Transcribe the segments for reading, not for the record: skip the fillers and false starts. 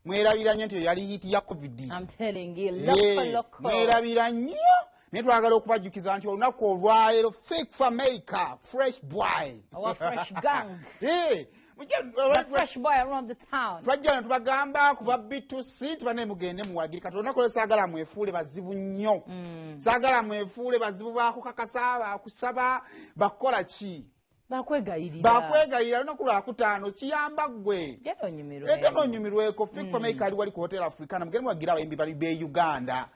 Mwerabira nnyo nti eyo yali hit ya COVID. I'm telling you, loko loko. Mwerabira nnyo, naye twagala okubajjukiza nti olunaku olwaleero Fik Fameica, Fresh Boy, Our fresh gang. The fresh boy around the town. Twajja ne tubagamba kuba B2C nti bane mugende muwagire. Kati olunaku olwo saagala mwefuule bazibu nnyo, saagala mwefuule bazibu bakukakasa, bakusaba, bakukola ki. Bakwegayirira. Bakwegayirira. Olunaku lwakutaano kiyamba ggwe. Genda onyumirwe. Egenda onyumirweko. Fik Fameica ali wali ku Hotel Africana. Mugende muwagire abayimbi bali be Uganda.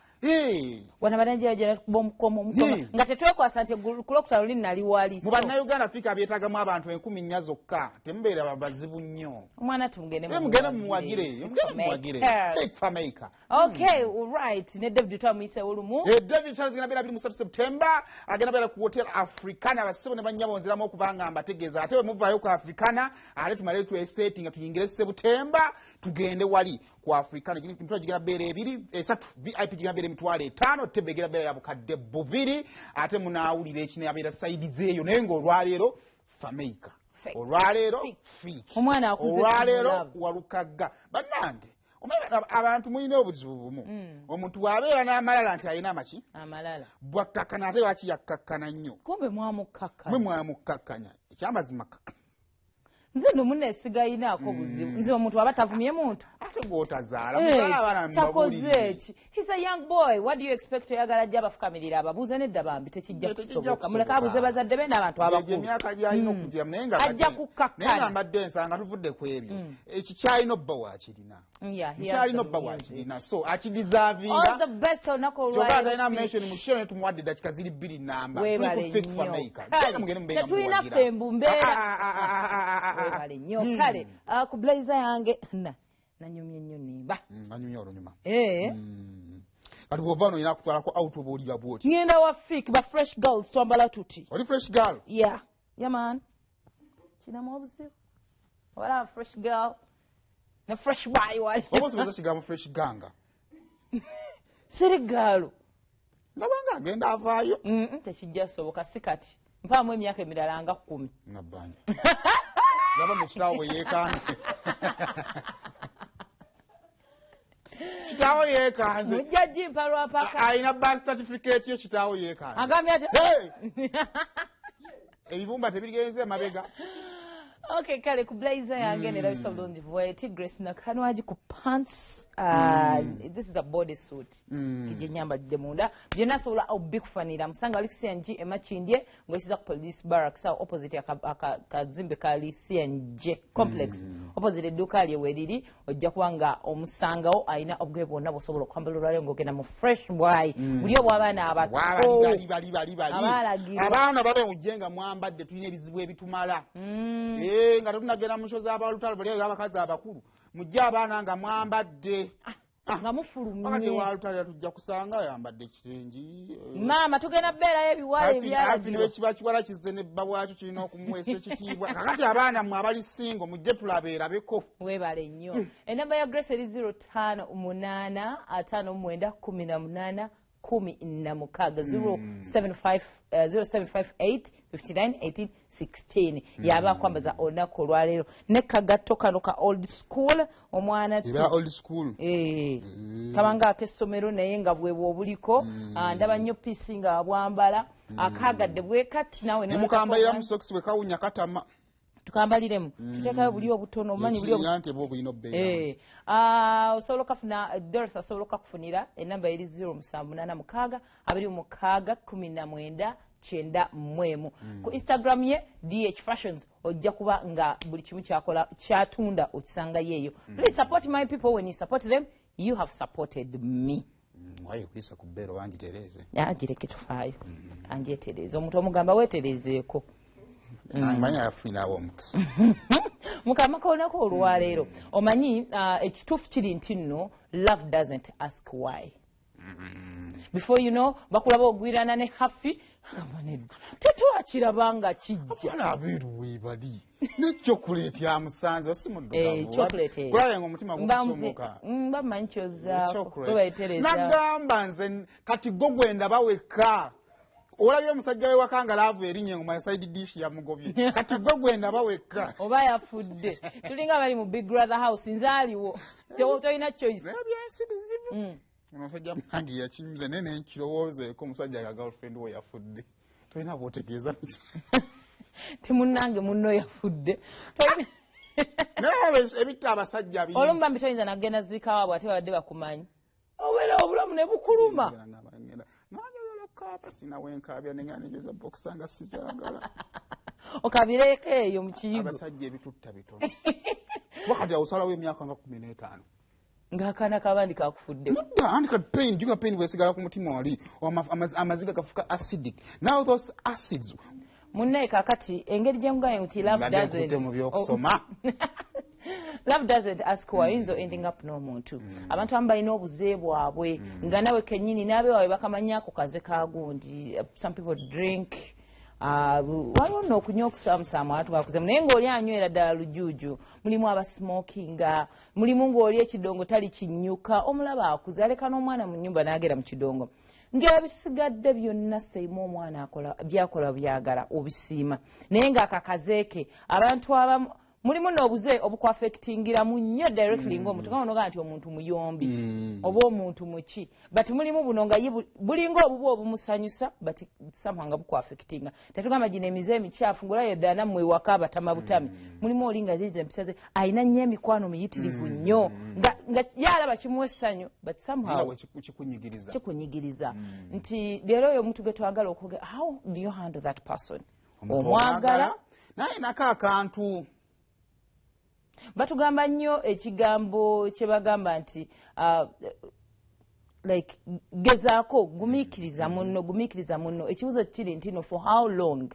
Wana banajja kuba omukomo omukomo nga tetwekwasa nti ku lwokutaano luli nali wali. Mu Bannayuganda Fik abyetaagamu abantu 4000 zokka. Temubeera bazibu nnyo. Omwana tumugende. Mugende mumuwagire, mugende mumuwagire Fik Fameica. Okay, right, ne David twamuyise olumu. David Charles genda beera 23 September, agenda beera ku Hotel Africana. Abasebo ne bannyabo, nziramu okubanga mbategeeza, ate bwe muvaayo ku Africana ate tumale twesetinga tuyingire September, tugende wali ku Africana. Emitwalo gigenda beera ebiri esatu, VIP gigenda beera 50,000, tebe egenda beera ya 2000. Ate munaawulira ekinabeera side zeeyo, naye ng'olwaleero Fameica, olwaleero Fik, Omwana akuze. olwaleero Tumulaba. Walukagga. Bannange, omanyi abantu mulina obuzibu bumu. Omuntu bw'abeera n'amalala nti alina amaki, Amalala. bwakkakkana ate lwaki yakkakkana nnyo? Kumbe mwamukkakkanya. Mwe mwamukkakkanya ekyamazima. Nze nno munneesigayinaako buzibu. Nze omuntu aba tavumye muntu. Ate gw'otazaala, muzaala abaana. Kyakoze mubabuulirire. eki? He's a young boy, what do you expect? Oyagala ajja abafukamirira ababuuze? Nedda bambi, tekijja Tekijja kusoboka. kusoboka. Muleke abuuze bazadde be n'abantu Gye abakulu. emyaka gyalina okugiramu, naye nga Ajja kukkakkana. Naye nga mbadde nsanga tuvudde ku ebyo, ekikyalina obba wakirina. Yeah, he has Nkyalina the obba music. wakirina, so akideservinga. All the best olunaku Kyokka olwaleero. atalina mention mu show ne tumuwadde eddakiika ziri 2 namba. Tuli Weebale ku Fik nnyo. Fameica. Kale, Genda mugende mubeera tetulina muwagira. ffe mbu mbeera. Ah, ah, ah, ah, ah, ah, ah. Weebale nnyo. Kale, ku blazer yange na nanyumye nnyo nimba. Anyumya olunyuma. Eh. Kati bw'ova wano olina kutwalako out oba oliba bwoti. Ngenda wa Fik, ba fresh girls twambala tuti. Oli fresh girl. Yeah man, kinamu obuzibu wala fresh girl ne fresh boy wali. Oba osoboza kigambo fresh ganga. Siri girl. Ndabanga agenda avaayo. Tekijja soboka, si kati, mpaamu emyaka emirala nga 10. Nabbanja laba mu kitaawo bwe yeekanze, kitaawo yeekanze. Mujja gimpa lwapaka. Alina birth certificate yo, kitaawo yeekanze. Agambye ati Hey! Ebibumba tebirigenze emabega. Okay, kale ku blazer yange nerabisa bulungi bweti. Grace Nakanwagi ku pants. This is a body suit gye nyambadde munda. Byonna asobola obikufanira. Musanga ali ku CNG emakindye ng'oyisiza ku police barracks awo opposite kazimbe kali CNG complex, opposite edduuka lye weriri, ojja kuba nga omusangawo. Alina obugoye bwonna bw'osobola okwambala olwaleero ng'ogenda mu fresh boy buli obw'abaana abato. Bali bali bali bali. Abalagirwa. Abaana babe ujje nga mwambadde, tulina ebizibu ebitumala. Nga tetunagenda mu show z'abalutalo bali abakazi abakulu, mujje abaana nga mwambadde. Nga Wakati mufulumye. Walutalo tujja kusanga yambadde ekitengi. Maama, tugenda beerayo ebiwala ebyalagirwa. Kiba kiwala kizze nebba bwakyo, kirina okumuweesa ekitiibwa. Kakati abaana mmwe abali singo mujje tulabeerabeko. Weebale nnyo. Enamba ya Grace eri 058 59 18 16, 075 0758 59 18 16. Yaba akwambaza olunaku olwaleero ne kagatto kano ka old school omwana Era old school. Eh, kabanga ak'essomero naye nga bwebwe obuliko. Ah, ndaba nnyo piisi nga bwambala akagadde bwe kati nawe ne Nemukambalira mu sokisi bwe kawunya katama. Tukambaliremu, tuteekayo buli obutono omanyi buli Ekirinya nti eba obulina obbeera. Eh, ah, osobola okafuna Dorothy, asobola okakufunira. Enamba eri 0786 26 19 91. Ku Instagram ye DH Fashions ojja kuba nga buli kimu kyakola kyatunda okisangayo eyo. Please support my people. When you support them, you have supported me. Waye kuyisa ku bbeero wangitereeze. Ah, gireke, tufaayo anjetereze. Omuntu omugamba weeterezeeko. Manyi afunirawo omukisa. Mukama k'olunaku olwaleero omanyi, ekituufu kiri nti nno love doesn't ask why. Before you know, bakulaba ogwirana ne Hafi. Agamba nedda, tetwakiraba nga kijja. Abaana abeeru weebali ne chocolate amusanze osi Eh, chocolate eyo. Kulabe nga omutima gukusomoka. Mba mmanyi kyozaako. Chocolate. Webaitereza. Nagamba nze kati gwo gwendaba wekka. Olabye omusajja we waka nga love erinnya ngoma side dish yamugobye. Kati gwe gwenda bawekka. Oba yafudde. Tulinga bali mu Big Brother house, nze aliwo. Tolina choice. Naye byensi bizibu. Omusajja munange yakinyumiza naye nenkirowoozeeko, omusajja nga girlfriend we yafudde. Tolina bw'otegeeza. Temunnange munno yafudde. Naye ebitta abasajja bingi. Olumu bambi toyinza nagenda ziikawaabwe ate babadde bakumanyi. Obeera obulamu ne bukuluma. Nanjagala kaaba, sina wenkaabira, nengenda nenjoza bokisa nga sizaagala. Okabireeko eyo mu kiyigo. Abasajja ebitutta bitono. Kuba kati awosalawo emyaka nga 15. Ng'akaana k'abandi kakufudde. Nedda, anti kati pain, juga pain bwesigala ku mutima wali, amaziga gafuka acidic. Now those acids. Munnaye kaakati engeri gye nkugambye nti love Mbadde doesn't nkutte mu by'okusoma. Love doesn't ask why, oyinza ending up n'omuntu. Abantu abamu balina obuze bwabwe nga nawe kennyini n'abewaabwe bakamanyako kaze ka gundi. Some people drink. Waliwo nno okunywa okusaamusaamu abantu bakuzeemu, naye ng'oli anywera ddala lujuuju. Mulimu abasmokinga, mulimu ng'oli ekidongo tali kinyuka, omulaba akuze aleka n'omwana mu nnyumba n'agera mu kidongo. Ng'ebisigadde byonna seimu omwana akola byakola byagala obisiima, naye ng'akakazeeke abantu abamu mulimu n'obuze obukuaffectingiramu nnyo directly ng'omuntu nga onoga nti omuntu muyombi oba omuntu muki, but mulimu buno nga ye bulinga obubu obumusanyusa, but somehow nga bukuaffectinga. Tetugamba gino emize emikyafu ng'olabye ddala nammwe ewaka abatama butami. Mulimu oli nga ziizo empisa ze alina nnyo emikwano miyitirivu nnyo nga ye alaba kimuwa essanyu, but somehow Nga bwe kikunyigiriza. Kikunyigiriza. Nti leero oyo omuntu gwe twagala okwogera, how do you handle that person? Omuntu Omwagala. omwagala, naye nako akantu. Batugamba nnyo ekigambo kye bagamba nti, like gezaako gumiikiriza munno, gumiikiriza munno. Ekibuuzo kiri nti no, for how long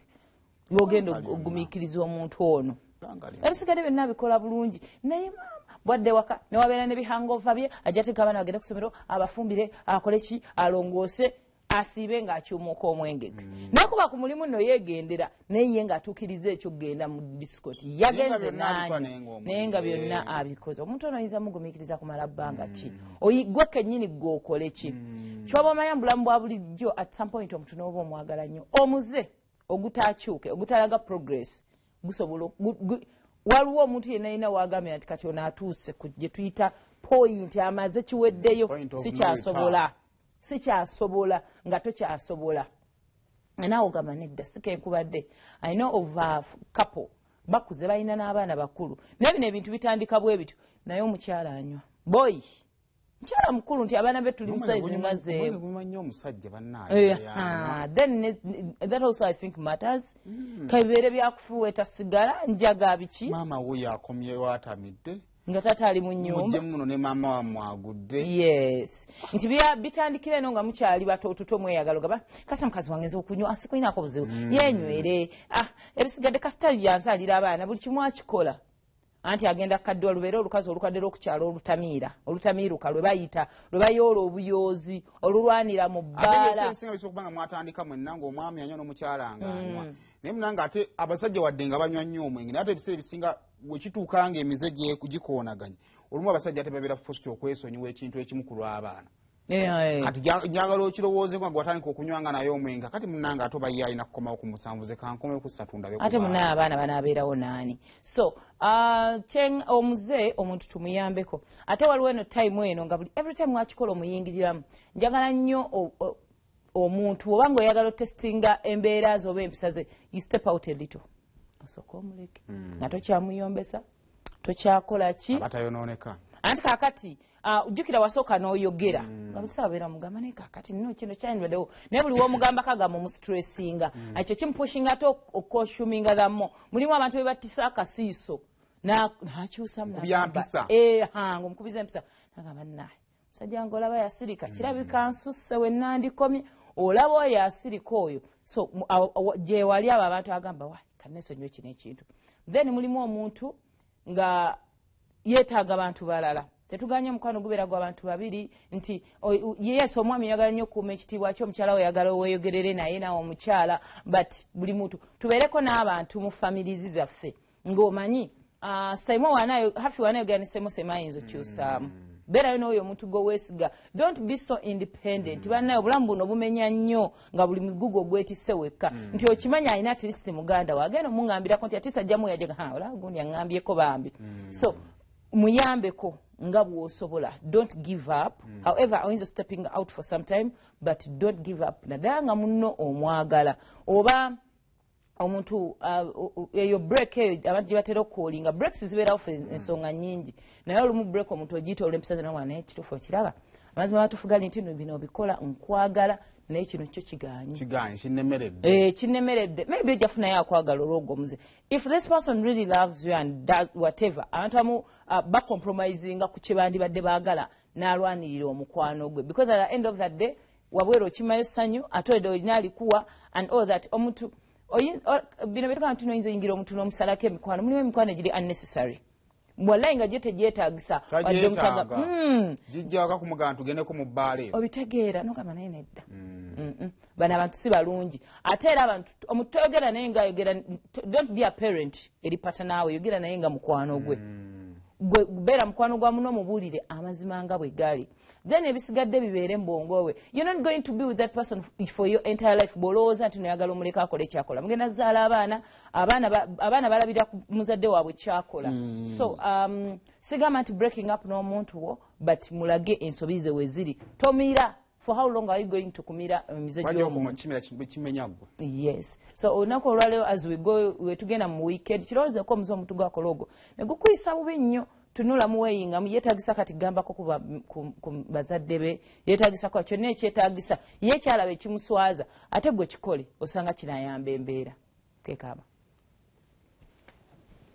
lwogenda Bbanga lyonna. ogumiikiriza omuntu ono? Bbanga lyonna. Ebisigadde byonna abikola bulungi, naye maama bwadde waka newabeera ne bihangova bye, ajja teeka abaana bagende ku ssomero, abafumbire, akole ki, alongoose, asiibe ng'akyumuuka omwenge gwe. Naye kuba ku mulimu nno yeegendera, naye ye ng'atuukiriza ekyokugenda mu discoti yagenze Naye nga byonna abikola, n'anywa, naye ng'omwenge. Naye nga byonna abikoze. Omuntu ono oyinza mugumiikiriza kumala bbanga ki? Gwe kennyini gwe okole ki? Kyoba omanya mu bulamu bwa bulijjo, at some point omuntu n'oba omwagala nnyo, omuze ogutakyuke, ogutalaga progress, gusobola waliwo omuntu yenna yenna wagambye nti kati ono atuuse ku gye tuyita point, amaze kiweddeyo, Point of no sikyasobola. return. Sikyasobola, nga tokyasobola, naawe ogamba nedda, sikenkubadde. I know of a couple bakuze, balina n'abaana bakulu, naye bino ebintu bitandika bwe bityo, naye omukyala anywa boy, mukyala mukulu, nti abaana be tuli musaizi nga zeemu. Gumanyi omusajja bannange. Then that also I think matters. Kabibeere byakufuweeta sigala, njaga, biki. Maama we yakomyewo atamidde. Nga taata ali mu nnyumba. Mujje muno ne maama wammwe agudde. Yes, nti bitandikira eno nga mukyali bato, otuto mweyagala, ogamba kasa mukazi wange nze okunywa asikulinako buzibu, yenywere, ebisigadde kasita byanzaalira abaana, buli kimu akikola. Anti agenda kaddwa lubeere olukazi olukadde lw'okukyalo olutamiira, olutamiiruka, lwe bayita lwe bayoola obuyoozi, olulwanira mu Ate bbaala. ebisinga bisobola okuba nga mwatandika mwenna ng'omwami anywa n'omukyala ng'anywa, naye munange ate abasajja wadde nga banywa nnyo omwenge, naye ate ebiseera ebisinga wekituuka nga emize gikoonaganye, olumu abasajja ate babeera forced okwesonyiwa ekintu ekimu ku lw'abaana. Kati njagala okirowoozeko nga gwatandika okunywa nga naye omwenge, kati munange ate oba ye alina kukomawo ku 7, ze kankomewo ku 3 ndabe ku Ate baana. Munaye abaana banaabeerawo naani? So omuze omuntu tumuyambeko. Ate waliwo eno time eno nga buli every time wakikola omuyingiriramu. Njagala nnyo omuntu oba nga oyagala otestinga embeera ze oba empisa ze, you step out a little, osooka omuleke nga tokyamuyombesa, tokyakola ki. Abatayonooneka. Anti kakati jjukira wasooka n'oyogera nga buli sawa beera mugamba, naye kakati nno kino kyandibaddewo, naye buli womugamba kagamba omustressinga, ekyo kimupushinga ate okonsuminga dhammo. Mulimu abantu be battisa akasiiso n'akyusamu. Mukubya mpisa. Ng'omukubiza empisa, nagamba naye musajja wange olaba yasirika, kirabika nsusse we nandikomye, olaba oyo asirika oyo. So gye wali abo abantu agamba wa kanesonyiwe kino ekintu. Then mulimu omuntu nga yeetaaga bantu balala. Tetuganye omukwano gubeera gwa bantu babiri, nti yes, omwami oyagala nnyo okukuuma ekitiibwa kyo, omukyala we oyagala weeyogerere naye, nawe omukyala, but buli muntu tubeereko n'abantu mu families zaffe ng'omanyi, Saimo wanayo hafi wanayogera ne Saimo, Saimo ayinza okyusaamu. Beerayo n'oyo omuntu gwe weesiga. Don't be so independent. Bannaye, obulamu buno bumenya nnyo nga buli mugugu ogwetisse wekka, nti okimanya alina at least muganda we agenda omuŋŋambirako nti atisa ajjamu yajaga, "Ha, olaba gundi aŋŋambyeko bambi." So muyambeko nga bw'osobola. Don't give up. However, oyinza stepping out for some time, but don't give up, naddala nga munno omwagala oba omuntu eyo break eyo abantu gye batera okucallinga breaks zibeerawo fe ensonga nnyingi, naye olumu break omuntu ogiyita olw'empisa zena, naye kituufu okiraba, amazima matuufu gali nti no bino obikola nkwagala, naye kino kyo kiganye. Kiganye, kinnemeredde. Eh, kinnemeredde. Maybe ojja funayo akwagala olwogwo omuze. If this person really loves you and does whatever, abantu abamu bacompromisinga ku kye bandibadde baagala n'alwanirira omukwano gwe, because at the end of that day wabweru okimayo ssanyu, ate odde olina alikuwa and all that. Omuntu bino byetugamba nti noyinza oyingira omuntu n'omusalako emikwano, mulimu emikwano egiri unnecessary, wallayi nga gyo tegyetaagisa wadde Tagyetaaga. Gijjako kumugamba tugendeko mu bbaala eyo. Obitegeera nogamba naye nedda. Bano abantu si balungi. Ate era abantu omuntu toyogera naye nga ayogera, don't be a parent eri partner we, yogera naye nga mukwano gwe. Gwe beera mukwano gwa muno, mubuulire amazima nga bwe gali, then ebisigadde bibeere mu bwongo bwe. You're not going to be with that person for your entire life. Bw'olowooza nti noyagala omuleka akole kyakola, mugenda zaala abaana, abaana balabira ku muzadde waabwe kyakola. So sigamba nti breaking up n'omuntu wo, but mulage ensobi ze we ziri. Tomira. For how long are you going to kumira emize Wajja gy'omuntu? Kimira kimenya ggwe. Yes. So olunaku olwaleero, as we go, wetugenda mu weekend, kirowoozeeko omuze omuntu gwakola ogwo ne gukuyisa bubi nnyo. Tunula muweeyingamu, yeetagisa kati gambako ku bazadde be, yeetagisa kwa kyonna ekyetaagisa ye kyalaba ekimuswaza, ate gwe kikole, osanga kinayamba embeera kekaba.